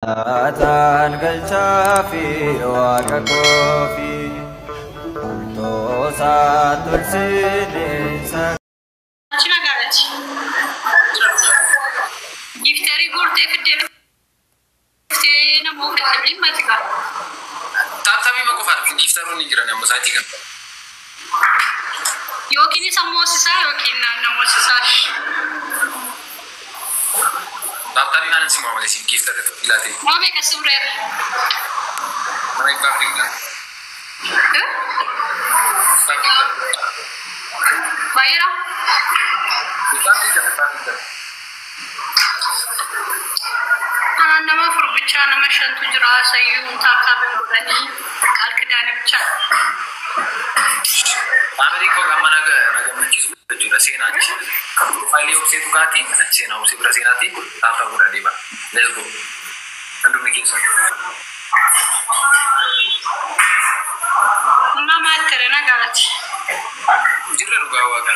Galataan galchaa fi waaqa koofi toosaa tolsineensa. Achi nagaadhachi. Gifterii guurtee fiddee dhuftee namoota kanneen mati qaba. Taaptaapii ma qofaadha giftaroonni jiran amma sa'aatii kana. Yookiin isa moosisaa yookiin naannoo moosisaa. Taaptaapii maalan si maamale si giftara filaatee. Maa meeqa suureera? Mana ibbaaf digdama. Ibbaaf digdama. Baay'eedha. Ibbaaf digdama ibbaaf digdama. Anaan nama afur bichaa nama shantu jira sayyuu taaptaapiin godhanii qalkidaanii bichaa. Maamilli koo amma na gammachiisu jechuudha seenaatti. Kan piroofaayilii obseetu kaati achi seenaa obsee bira seenaatti taaptaap godhaa deema. Let's go. Hundumni keessan. Nama tere nagaadhachi. Jirra dhugaa waaqa.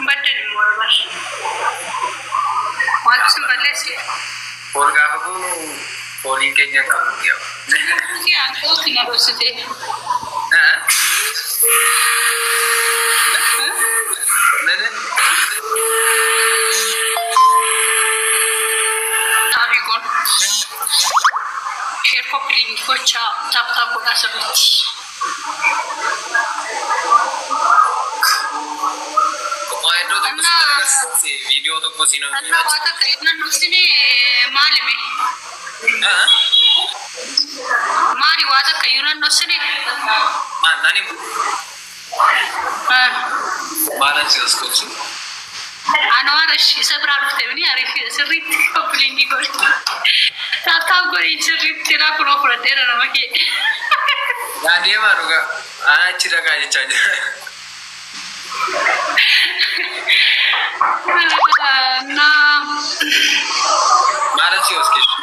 Baddan immoo barbaada. Wanti sun balleessi. Foon gaafa goonu fooliin keenya hin qabu. Yaa kootu na dhoksite. Nene. Taabii goon. Share copy link gochaa tap tap godhaa sirriitti. Waa iddoo tokko sitti agarsiise viidiyoo tokko siin Annaa waa takka nan dhoksine maalime? Maali waa takka iyyuu nan dhoksine? Nani maalan si askoosu? Anwaar isa biraa dhufte mini ariif sirriitti copy link godhe. Tap tap godhe sirriitti laa kunoo fudhadheera nama kee. Yaa deemaa dhugaa. Ana achi dhaqaa jechaa jira. Na Maalan si askeessu?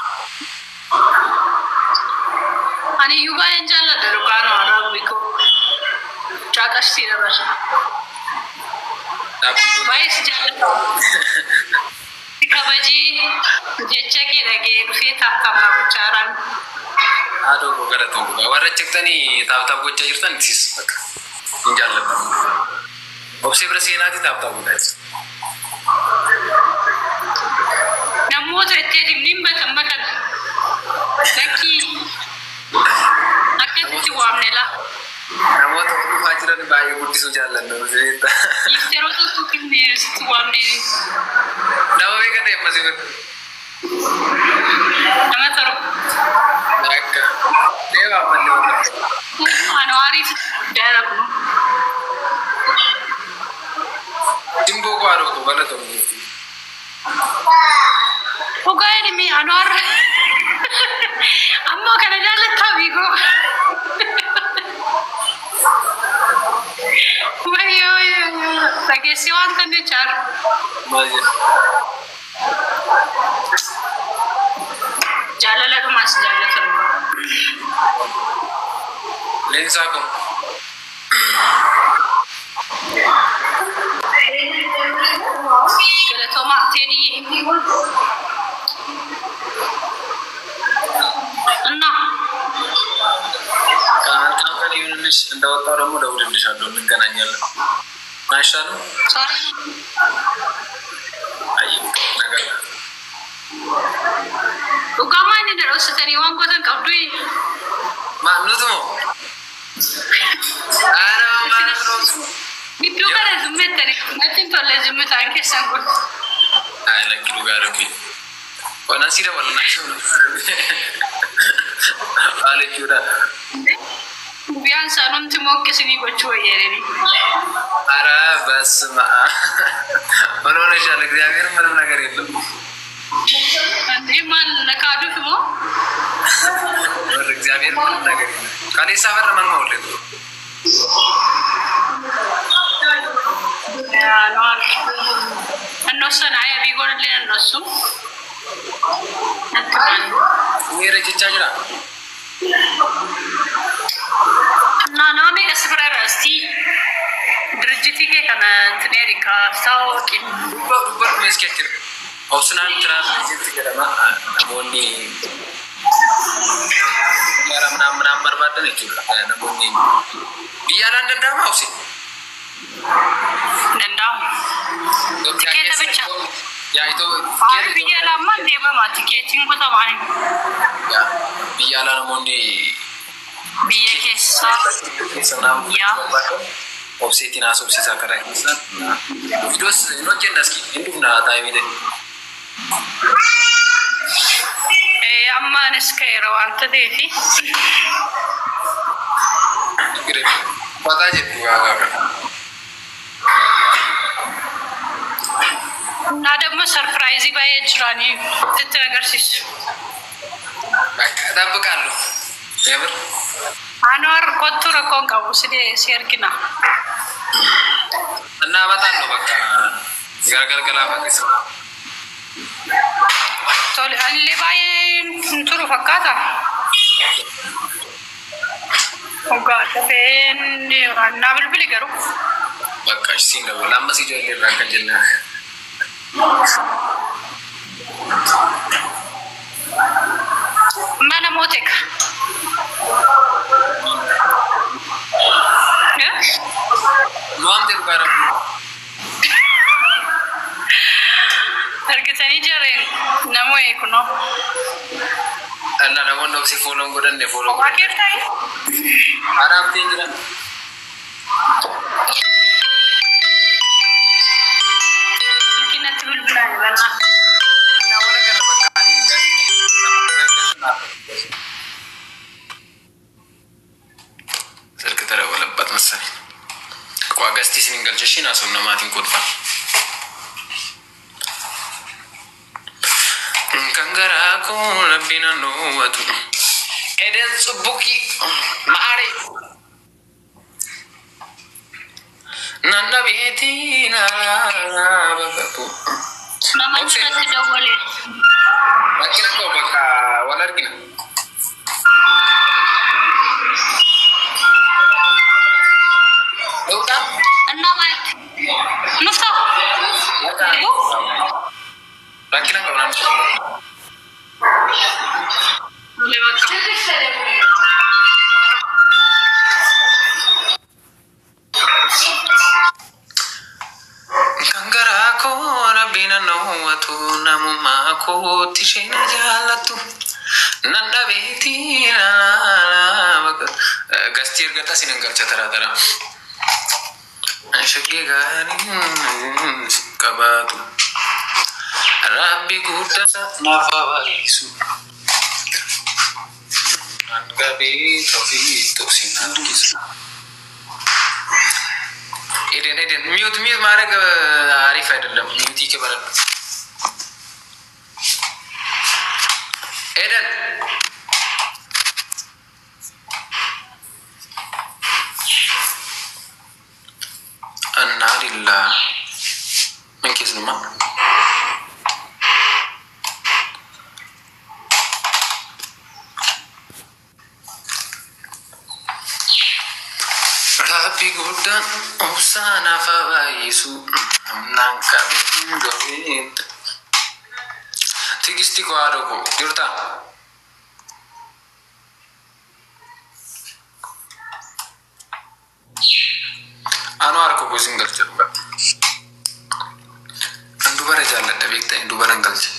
Ani iyyuu baay'een jaalladha dhugaa nu haaraa koo. Caaqastii dabarsa. Baay'ee si jaalladha. Kabajee jecha kee dhagee dhufee tap tap na gochaa jiraan. Haadhoo koo galatoon dhugaa. Warra jettanii tap tap gochaa jirtan isis bakka hin jaalladha. Obsee bira seenaati tap tap godhaa jirti. Namoota itti himni hin batan bakan. Lakkii akkasitti waamne laa. Namoota dhufaa jiran baay'ee guddisuu jaalladha. Gifteroota tokko sitti waamne. Nama meeqa ta'e ammas bira? Nama torba. Akka deemaa ammallee warra. Anwaariif guddaadha kun. Simboo koo haadhoo koo galatoon jirti. Dhugaa jedhame Anwaar. Ammoo kana jaallattaa biikoo. Wayyoo wayyoo dhageessee waan kan jechaa Maal jedha? Jaalala dhumaas jaallatamu. Leensaa koo. Galatoomaa Teediyyee. እና መልካም ቀን ይሁንልሽ። እንደወጣሁ ደግሞ እደውልልሻለሁ፣ እንገናኛለን። አይሻልም? አይ ነገር Dhugamaa inni dhoksitanii waan gootan qabdu. Nuti moo? ኧረ ማለት ነው። Gidduu kana zimmettanii natti hin tolle zimmitaan keessan kun. Ay lakki dhugaa rabbi. Waan si dabalna maal jechuudha? Guyyaan isaanumti immoo akkasinii gochuu wayyeedhani. ኧረ በስመ አብ ምን ሆነሻል? እግዚአብሔር ምንም ነገር የለም። እንዴ ማን ነካዱፍ moo? እግዚአብሔር ምንም ነገር የለም። ከኔሳ በር ማን ማውለድ እነሱን አይ ቢጎንልን እነሱ Weera jechaa jira. እና nama meeqa si bira irra asti ድርጅtii kee kana እንትን erika ታወቂ Dubba dubba dhumees keessa jira. Obsinaan travel agency jedhama. Namoonni xiyyaara ምናምን ምናምን barbaadan jechuudha. Namoonni biyya alaan danda'amaa obsi? Danda'amu. Tikeeta bicha. Yaa itoo Haali biyya alaa deemama tikeetiin kutamaan yaa biyya alaa namoonni biyya keessaa keessa ምናምን yaa barbaadan obseetiin haasofsiisaa karaa keessaan. Viidiyoos hin hojjenna aski hin dhufna taa'imii ta'e. Amma anis ka'eera waanta ta'eefi. Fataa jedhu gaa. እና ደግሞ ሰርፕራይዝ baay'ee jiranii sitti agarsiisu. እጠብቃለሁ። የምር Anwar kottu rakkoon qabu si ergina. እና እመጣለሁ። በቃ gargar fakkeessa. Tole anillee baay'ee hin turu fakkaata. Dhugaa dafeen naa bilbili garuu. በቃ siin dawwala ammas ijoollee irraa akka jenna. Mana mooteka. Nu waamte dhugaa rabbi. Argitanii jarreen nama eegunoo. እና namoonni obsi follow hin godhanne follow Waa keertaa'e? Araabtiin jiran. Silkiin bilbilaa jiranna. እና wala garra bakka ani ስልክ ተደወለባት መሰለኝ። Guest isin galcheshiin haasofna maatiin kolfa. Kan garaa koo rabbiin hannuwwatu. Eden tsubbuki maare. Nanna beetii naa bakatu. Nama irratti dawwale. Rakkina koo bakka wal argina. Dhugdaa? እና ማለት ንፍታ Rakkina qabu naannoo. በቃ Kan garaa koo rabbiin hannuwwatu namummaa kootti isheen jaallattu. Nan dhabeetii naa guest ergata isin hin galcha taraa taraa. Shaggee gaarii qabaatu. Rabbi guddaa naaf haa baay'isu. Hanga beektuu fi sin harkisu. ኤደን ኤደን mute mute ማድረግ አሪፍ አይደለም። Mute ይከበራል። ኤደን እና ሊላ ምን case ነማ Rabbi guddaan obsaa naaf haa baay'isu. Humnaan qabeen gabeetta. Tigisti koo haadha koo jirtaa? Anoo harka koo isin galche dhugaa. An dubara jaalladha beektaa dubara hin galche.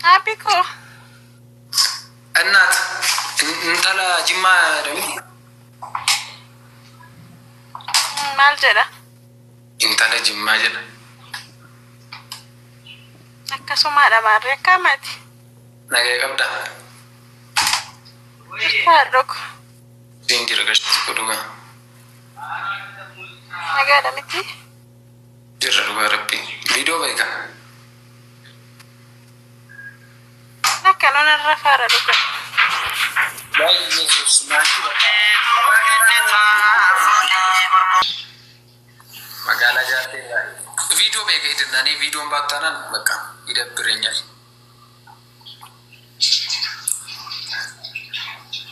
Happy koo. እናት intala Jimmaa dha. Maal jedha? Intala Jimmaa jedha. Akkasumaadha maarree akkamati? Nagaya qabdaa? Haadha koo. Siin jira gashti koo dhugaa. Nagaadha miti? Jirra dhugaa rabbi. Viidiyoo beekaa? Akka nun irra faara dhugaa. Baay'ee magaalaa jaartee viidiyoo beeka hidhanna እኔ ቪዲዮን ባታናን በቃ ይደብረኛል።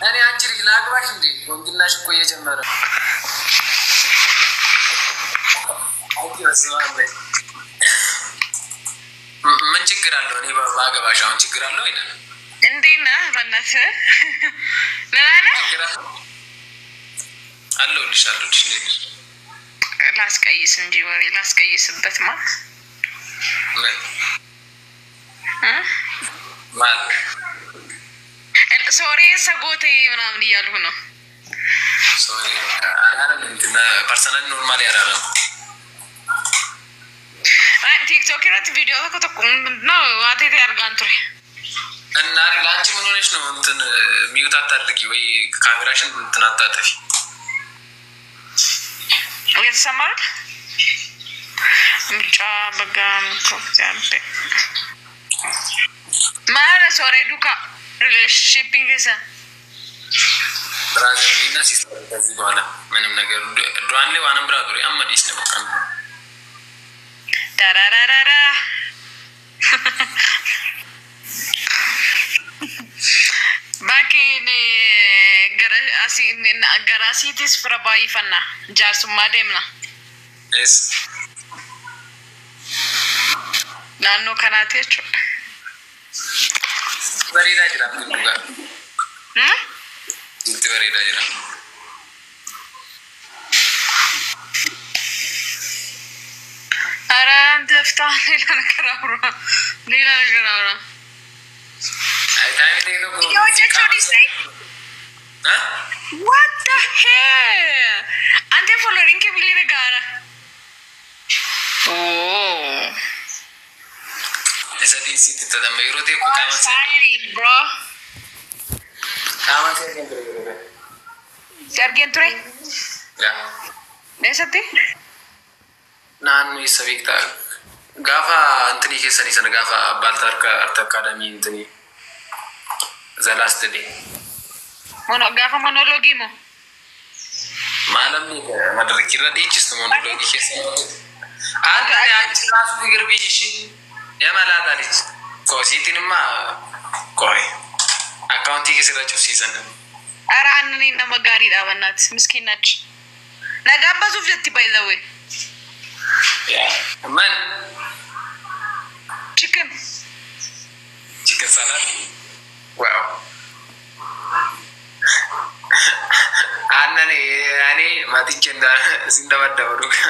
እኔ አንቺ ልጅ ላግባሽ እንዴ? ወንድናሽ እኮ እየጨመረ አንቺ በስመ አብ በይ። ምን ችግር ችግር አለው? እኔ ባገባሽ አሁን ችግር አለው አይደል? እንዴት ነህ? በእናትህ ደህና ነህ? ችግር አለው? አለሁልሽ፣ አለሁልሽ። እንዴት ነሽ? ላስቀይስ እንጂ ወሬ ላስቀይስበት ማ ምን እ? ማለት? ሶሬ ሰጎቴ ምናምን እያልኩ ነው። Sorry, araara እንትን personal normally araara ነው። TikTok irratti viidiyoo tokko tokko ምንድነው ዋቴቴ argaan ture. እና ለአንቺ ምን ሆነሽ ነው? እንትን mute አታድርጊ ወይ ካሜራሽን እንትን አታጠፊ። እየተሰማል ምጫ በጋም ኮፍያቤ maala sooree duukaa relationshippiin keessa Brother እና sister ከዚህ በኋላ ምንም ነገር ዱአን ላይ ዋንም ብራ ዱሪ አመዲስ ነው በቃ። ዳራራራራ Bakkeen gara asiitis fira baay'ifannaa jaarsummaa deemna. Es Naannoo kanaati jechuudha. Bareedaa jira dhugaa. Hmm? Sitti bareedaa jira. ኧረ አንተ ፍታ፣ ሌላ ነገር አውራ፣ ሌላ ነገር አውራ። አይ time ላይ ነው። የወጨቸው ዲስታይ እ? What the hell? አንተ following ከሚሊዮን ጋራ oh. Isa dhiisitti tadamma yeroo ta'e qaama Sorry, bro. qaama seeraan ture yeroo ta'e. Si argeen ture? Yaa. Eessatti? Naannoo isa beektaa gaafa intinii keessanii sana gaafa Baalta harka Art Academy intinii the last day. Mono gaafa monoloogii moo? Maalamni madarikirra dhiichistu monoloogii keessa. Akka achi ራሱ እግር ብይሽ የመላጣ ልጅ koosiitiin ቆይ akkaawuntii keessa irra cufsiisan. ኧረ aannan nama gaariidha በእናትህ ምስኪን ነች። Nagaan basuuf jetti by the way. Man Chicken. Chicken salad, wow. Aannan ani maaticha sindabadaba dhuga.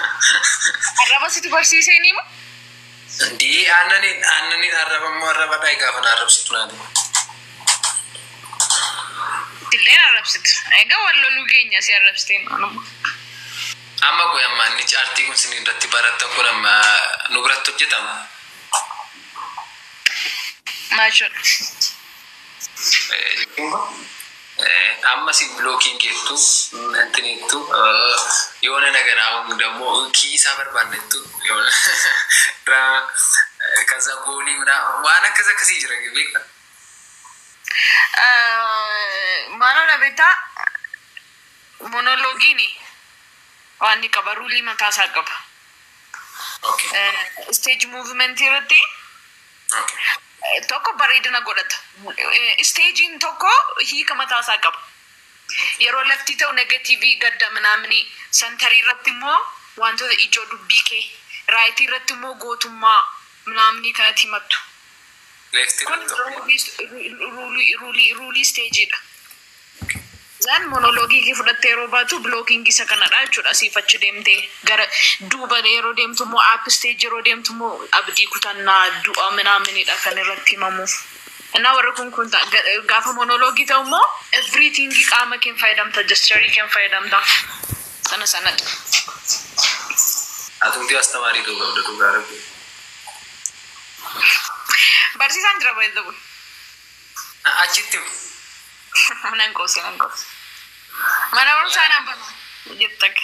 Arraba situ barsiisee ni moo? እንዲህ aannan aannan arrabammoo arrabadhaa gaafa na arrabsitu naati. Illeen arrabsitu. Egaa wal loluu keenya si arrabsiteen anuma. Amma qoy amma inni aartii kun sin irratti barattan kun amma nu biratti hojjetama. Maal jechuudha? Amma si blocking jettu እንትን jettu የሆነ ነገር አሁን ደግሞ ኪሳ barbaannettu የሆነ ከዛ ጎሊ ምናምን waan akkas akkasii jira beekta. Maaloo beektaa, monoloogiin waan inni qaba rule mataa isaa qaba. Stage movement irratti tokko bareedina godhata. Stageiin tokko hiika mataa isaa qaba. Yeroo lafti ta'u negative gadda ምናምን, center irratti immoo wantoota ijoo dubbii kee, right irratti immoo gootummaa ምናምን kanatti himattu. Left Kun rule stageiidha. Zaan monoloogii kee fudhattee yeroo baatu blocking isa kanadha jechuudha. Asiif achi deemtee gara duuba yeroo deemtu immoo up stage yeroo deemtu immoo abdii kutannaa du'a ምናምንidha kan irratti himamuuf. እና warri kun kun gaafa monoloogii ta'u immoo everything qaama keen fayyadamta, gesture keen fayyadamta, sana sanadha. Atumti astamaarii ta'uu qabda dhugaa rabbi. Barsiisaan jira baay'ee. Achitti. Nan qoose, nan qoose. Mana barumsaa naan banu jettaka.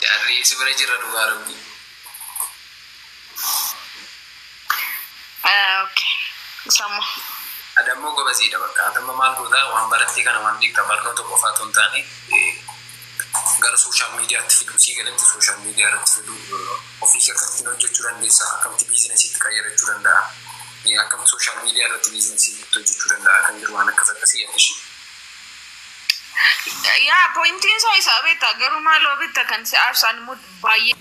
Jaarri si bira jira dhugaa rabbi. Okay. Samma. Adammoo gobaziidha bakka. Atamma maal goota waan barattee kana waan beekta barnoota qofaa otoo hin taane gara social mediatti fiduu sii galatti social media irratti fiduu ofii kee akkamittiin hojjechuu dandeessa, akkamitti businessiitti qayyarachuu danda'a, akkamitti social media irratti businessii hojjechuu danda'a kan jiru waan akkas akkasii yaadishi. Yaa, pointiin isaa isaa beektaa, garuu maaloo beektaa kan si aarsaan immoo baay'ee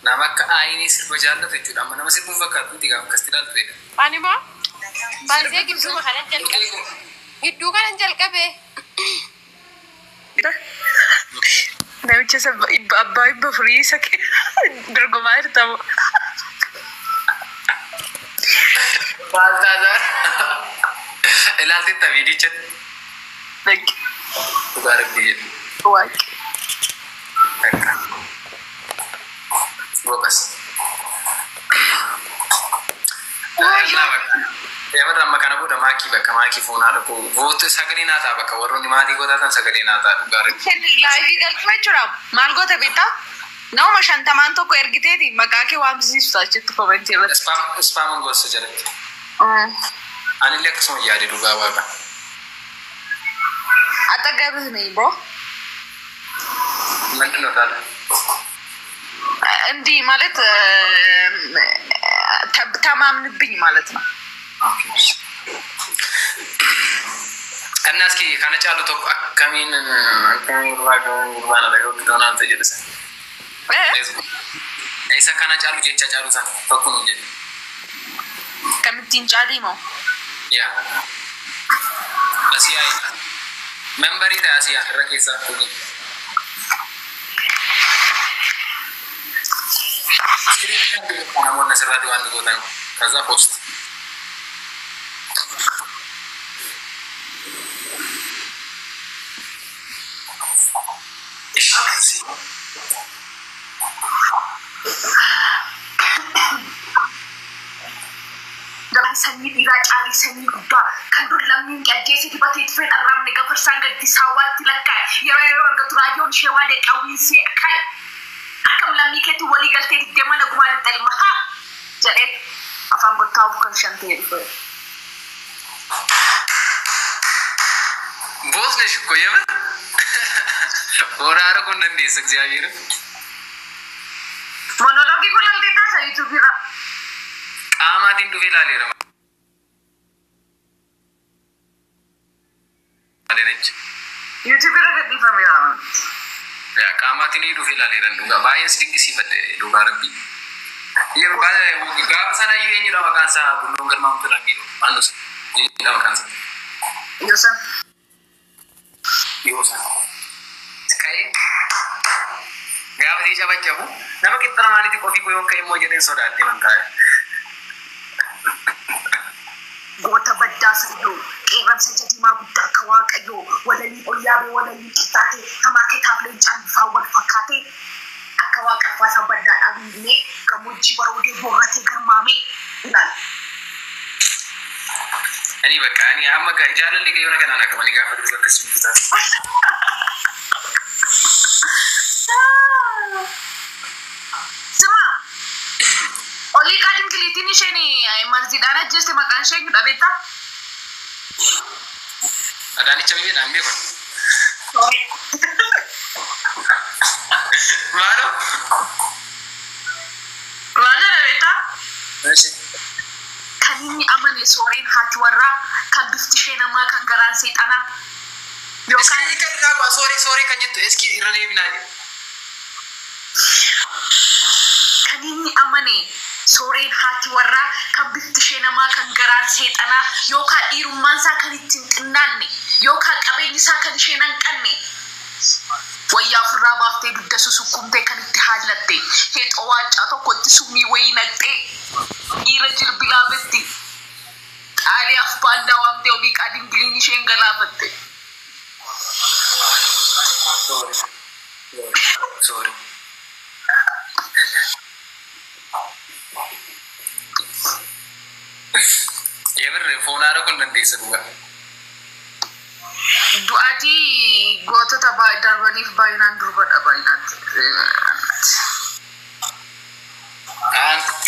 Nama akka aayinii sirba jaallatu jechuudha. Amma nama sirbuun fakkaatu miti gaafa akkasitti ilaaltu jedha. Ani moo baasee gidduu kanan jalqabe. Gidduu kanan jalqabe. Namicha isa abbaa dhibba furii isa dorgomaa jirtamu. Baaltaazaar. Ilaaltetta viidichatti. Dhaqi. Dhugaa rabbii jedhu. Waaqi. Takka. Goobas. Yaabata amma kana booda maakii bakka maakii foonaa dhaqu. Voota sagalee naa ta'a bakka warroonni maatii gootaa ta'an sagalee naa ta'a dhugaa rabbii. Live galchuu jechuudha. Maal goota beektaa? Nama 50n tokko ergiteeti maqaa kee waamsisu achitti comment irratti. Spam gosa jalatti. Anillee akkasuma yaade dhugaa waaqa. አጠገብህ ነኝ bro. ምንድን ነው ታዲያ? እንዲህ ማለት ተማምንብኝ ማለት ነው። እና እስኪ kana caalu tokko akkamiin akkamiin gurbaa akkamiin gurbaan alaga guddoo naan ta'e jedhisa. Isa kana caalu jecha caalu sana tokko nu jedhe. Kamittiin caalii moo? Yaa. Asii haa member ta'a asii irra keessaa dhugi. Namoonni asirratti waan gootan ከዛ post. Sanyii dhiiraa caalii sanyii gubbaa kan dur lammiin qajjeessi dibatee dhufeen arraabne gafarsaan gaddi saawwaatti lakkaa'e yeroo yeroo argatu raadiyoon ishee waa qawwiinsee akkaa'e akkam lammii keetu walii galtee diddee mana gumaa lixxalma haa jedhee afaan gottaa of kan shan ta'e dhufe. ቦስ ነሽ እኮ የምር ወራረ እኮ እንደንዴስ እግዚአብሔር Monoloogii kun lalteetaa isa YouTube irra. qaamaatiin dhufee ilaaleera malee ነች YouTube irra gadhiifameera. yaa qaamaatiin dhufee ilaaleera dhugaa baay'een si dinqisiifadhe dhugaa rabbii. Gaafa sana iyyuu eenyudha maqaan isaa bulloon galmaa mutu lammiidhu maal dhusa eenyudha maqaan isaa Yoosan. Yoosan. Ka'ee gaafa sii cabacabu nama qixxana maaliiti qofii koo yoon ka'e immoo jedheen sodaadhe man taa'e. Goota baddaa sayyoo qeerransa jadimaa guddaa akka waaqayyoo walaliin ol yaabee walaliin qixxaate hamaa kitaab leencaan bifaan wal fakkaate akka waaqa abbaasaa baddaadhaa guunnee gammoojjii baroodee boorratee garmaamee ilaala. Ani bakka ani amma jaalalli gayyoona kanaan akka mani gaafa durii akkasii bitaa. Sima olii qaadingiliitiin isheen marziidhaan ajjeeste maqaan ishee eenyudha beektaa? Adaanicha miidhaan beeku. Maaloo? Maal jedha beektaa? Kan inni amane sooreen haati warraa kan bifti ishee namaa kan garaan seexanaa yookaan Iski kan irraa sooree sooree kan jettu iski irra deebinaa jedhu. Kan inni amane sooreen haati warraa kan bifti ishee namaa kan garaan seexanaa yookaan dhiirummaan isaa kan ittiin xinnaanne yookaan qabeenyi isaa kan isheen hanqanne wayyaa ofirraa baaftee dugda susukkumtee kan itti haallatte heexoo waancaa tokkotti summii wayii naqxee dhiira jirbilaabetti xaaliyaaf baandaa waamtee olii qaadingiliin isheen galaafatte. Sorry. Sorry. የምር foon haadha kun dandeessa dhugaa. Du'aatii gootota darbaniif baay'inaan durbadha baay'inaan.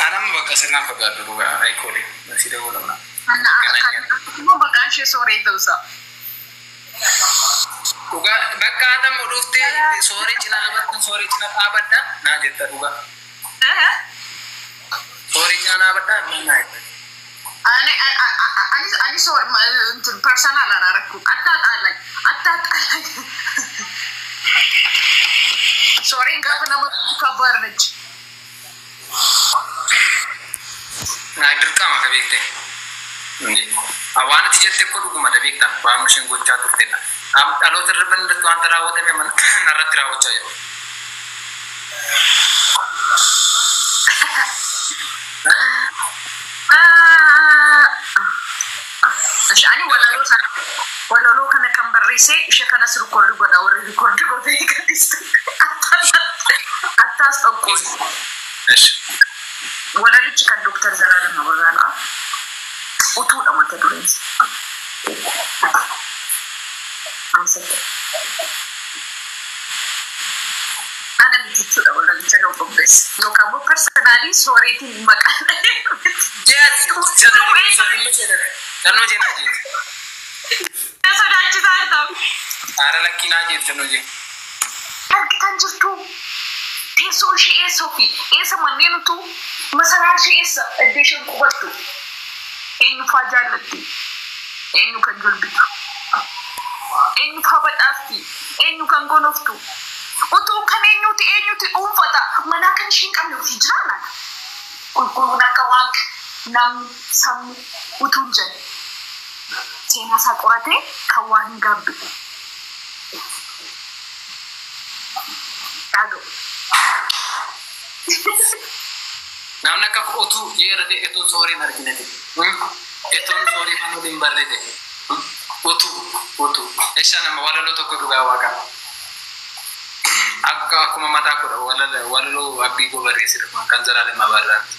Anam bakka sirnaan fagaadhu dhugaa ayikoole asii dabalamna. Immoo maqaan ishee sooree ta'uusaa. Dhugaa bakka adam dhuftee sooree cinaa dhaabadha sooree cinaa dhaabadha naa jetta dhugaa. Sooree cinaa dhaabadha naa jetta. Ani ani ani soore personal አላረኩም። አታጣላኝ አታጣላኝ። Sooreen gaafa nama ከባድ ነች። Naa dirqama ka beekte. Waan ati jette koo dhugumadha beekta. Waan isheen gochaa turtedha. Dhaloota irra irratti wanta raawwatame narratti raawwachaa jiru. Ani walaloo sana walaloo kana kan barreesse ishee kanas record godha, warri record godhee gadhiistu attaas tokko. Esh. Walalichi kan Dooktar Zalaalam Abarraadha. Utuudha mata dureen isaa. Ana miti jechuudha walalicha kan qopheesse. Yookaan immoo personally sooreetiin maqaan dhahee. Jannoo jee naa jeeti. Sodaachisaa jirta. Haara lakkii naa jeeti jannoo jee. Argitan jirtu, teessoo ishee eessa ofii eessa, manneen utuu masaraa ishee eessa, iddoo isheen qubattu, eenyu faa jaallatti, eenyu kan jolbitu, eenyu faa badhaafti, eenyu kan gonoftu, utuu kan eenyuti, eenyuti dhuunfata manaa kan isheen qabne ofii jiraanna qulqulluun akka waaqa namni sabni utuu hin jedhe seenaa isaa qoratee kan waa hin gaabbitu. Dhaga'u. Namni akka utuu jeerate etuun sooriin argine ta'e. Etuun soorii kan waliin barre ta'e. Utuu utuu. Eessaa nama walaloo tokko dhugaa waaqa. Akka akkuma mataa godha walaloo abbii koo barreessite kan Zalaalam Abarraati.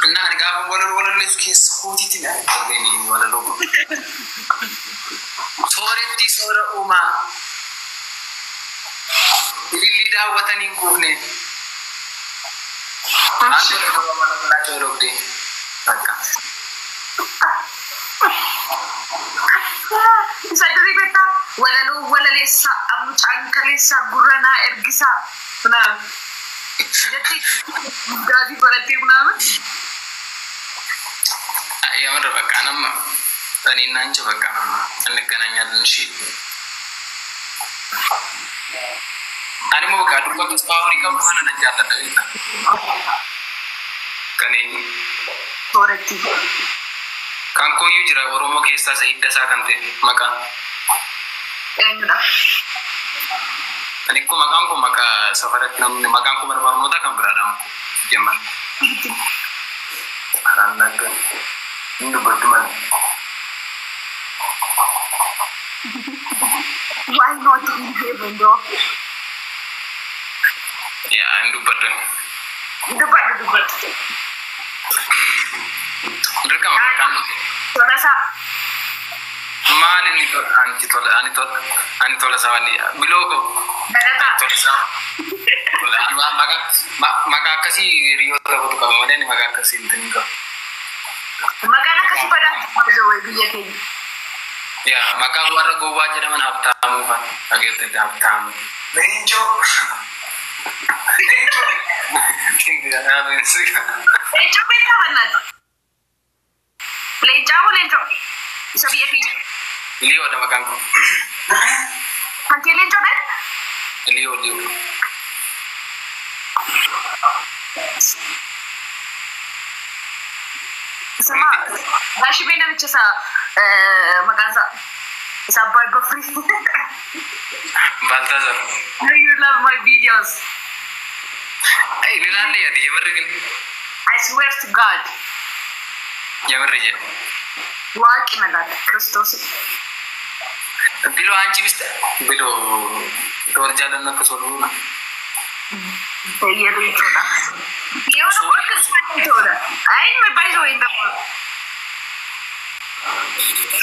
Innaa ani gaafa walaloo walaleessu keessa kootiitti na arganii walaloo kun. Sooretti soora uumaa. Ilillii daawwatanii hin quufne. Maal godhe mana bilaa coolobdee. Bakka. Isa durii beektaa, walaloo walaleessaa mucaan kaleessaa gurranaa ergisaa naan jetti gaazii godhattee ምናምን. የምር በቃ ነማ እኔና አንቺ በቃ እንገናኛለን። እሺ Ani immoo bakka durba power qabu kana nan jaalladha beektaa. Kan eenyu? Sooretti. Kan kooyyuu jira, Oromoo keessaa isa hidda isaa kan ta'e maqaan. Eenyudha? Ani koo maqaan koo maqaa safaratti namni maqaan koo mana barnootaa kan biraadha jemmar. Karaan naggan hin dubbaddu malee. Why not in heaven though? Yaa, hin dubbaddu. Dubbadhu, dubbadhu. Dirqama maqaan dhufe. Tolasaa. Maal inni tola anti tola ani tola ani tola saawwanni biloo ko. Galataa. Tola isaa. Tola ani waan maqaa akkasii hiriyoota tokkotu qaba malee ani maqaa akkasii hin qabu. Maqaan akkasii badaa biyya keenya. Yaa, maqaa warra gowwaa jedhaman Habtaamuu fa'a dhageessite, Habtaamuu. Leencoo. Leencoo. Leencoo beektaa bannaati. Leencaa moo leencoo? Isa biyya keenya. Liyoodha maqaan kun. Kan kee leencoodha? Liyoo, Liyoo. Isuma Gaashibee namicha isa maqaan isaa isa abbaa Gofrii. Baltaazar. You love my videos. Ni laalle yaadi የምር ግን I swear to God. የምር jedhe. Waaqi na laata Kiristoos. Biloo አንቺ ውስጥ ብሎ ተወልጃለሁ ከሶሉና Leencoodha. Yeroo tokko akkasuma leencoodha. Ay, by the way,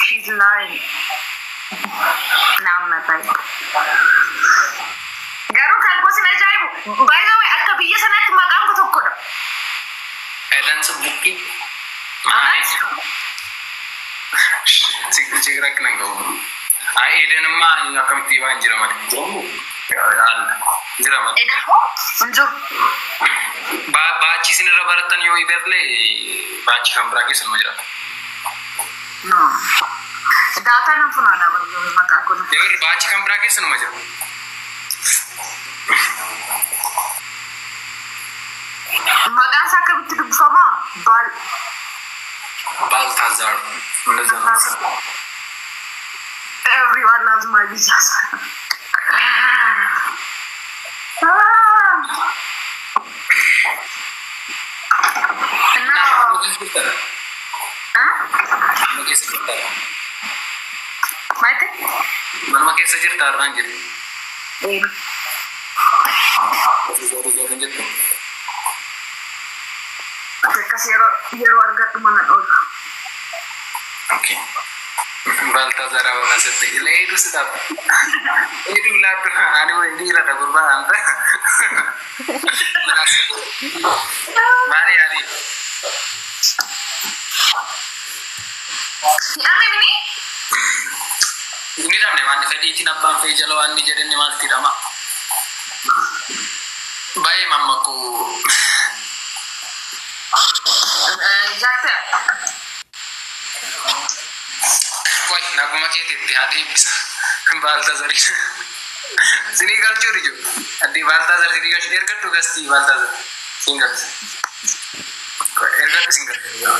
she's lying. Naam na type. Garuu kan gosi na ajaa'ibu. By the way, akka biyya sanaatti maqaan koo tokkodha. Edan Buqqi. ችግር rakkina hin qabu. Ay, Edenummaa akkamitti waan jira malee. Jira malee. Edan hoo? Hin jiru. Baachii isin irra barattan yoo iberlee baachii kan biraa keessa numa jiraata. No. Daataa nan funaana maqaa kun. የምር baachii kan biraa keessa numa jira. Maqaan isaa akkamitti dubbifamaa? Baal. ባልታዛር እንደዛ ነው መሰለኝ። Everyone loves my Jesus. እና manuma keessa jirta? Maite? Manuma keessa jirta har'aan jedhu. Ofii zooruu hin jettu. Akkas yeroo argadhu mana oolu. Okay. ባልታዛር አበባ ሰጠኝ። ለሄዱ ስጣት። ሄዱ ላዱ ani ወይ dhiiradha gurbaa አንተ maali yaali? Hidhame mini? Inni dhabne waan fedhiitiin abbaan fee jala waan inni jedhenne maalti hidhama? Baay'ee mammaku. Jaakte. Qoy naguma keetitti haadha eebbisa. Baaltaazarii. Sinii galchuu rijo. Addi Baaltaazar sinii galchuu ergadhu gastii Baaltaazar. Siin galcha. Ergadhu siin galcha.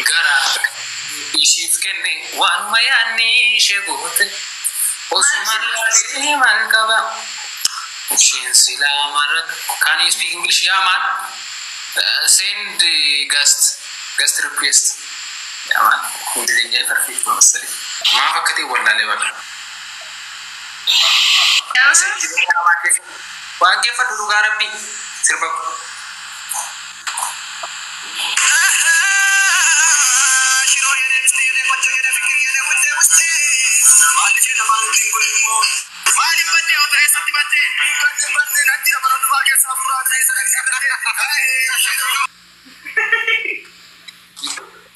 Gara ishiif kenne waanuma yaadni ishee goote osuma laalee maal qaba. Isheen silaa mara. Can you speak English? Yeah, man. Send guest request. Yeah, man. እንግሊዝኛ perfect ነው መሰለኝ። Maaf akka ta'e wallaalee bakka. Waaqeffadhu dhugaa rabbii sirba kun.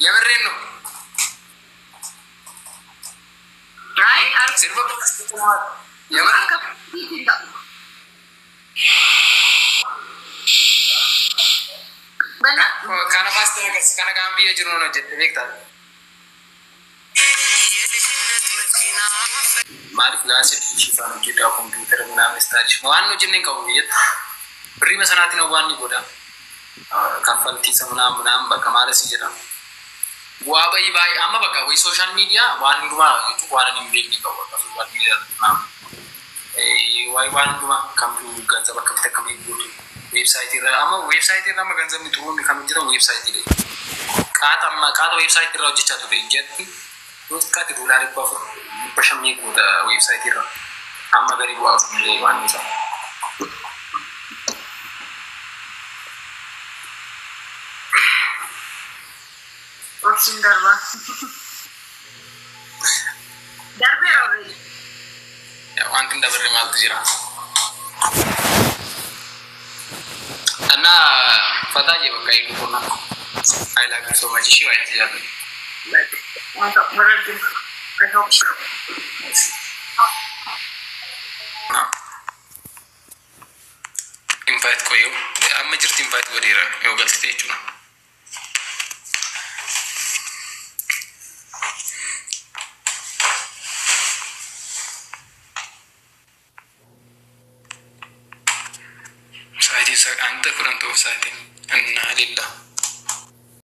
የምሬን ነው። Ay, Sirba የምር akka hin ta'u. Bana. Kana faastaa agarsiisa. Kana gaan biyya jiru nan hojjette beektaa? Maaliif gaasa ishii hojjetaa kompiitara ምናምን stylish waan hojjenne hin qabu biyyatti. Birriima sanaatiin waan ni godha. Kaffaltii isa ምናምን ምናምን bakka maalas jedhama. Bu'aa bayii baay'ee amma bakka wayi social media waan hundumaa jechuun waan hin beekne qabu bakka social media ምናምን. Wayi waan hundumaa kamtu ገንዘብ akkamitti akkamii gootu website irra amma website irra amma ገንዘብni xuruun kan hojjetamu website dha. Qaata amma qaata website irra hojjechaa ture ijatti yoo xiqqaate doolaara 400 500 meeqa goota website irra amma gadi bu'aa illee waan isaa. Obsiin darba. Darbeera already. Wanti hin dabarre maaltu jira? እና ፈታ በቃ ሄዱ ቡና I love you so much. እሺ ባይ ትያለሽ። Wanta barargin. I hope so. Invite qoyyoo amma jirti invite godheera yoo galtite jechuudha. Sa'aatii አንተ 10 ta'uuf sa'aatiin innaa lilla.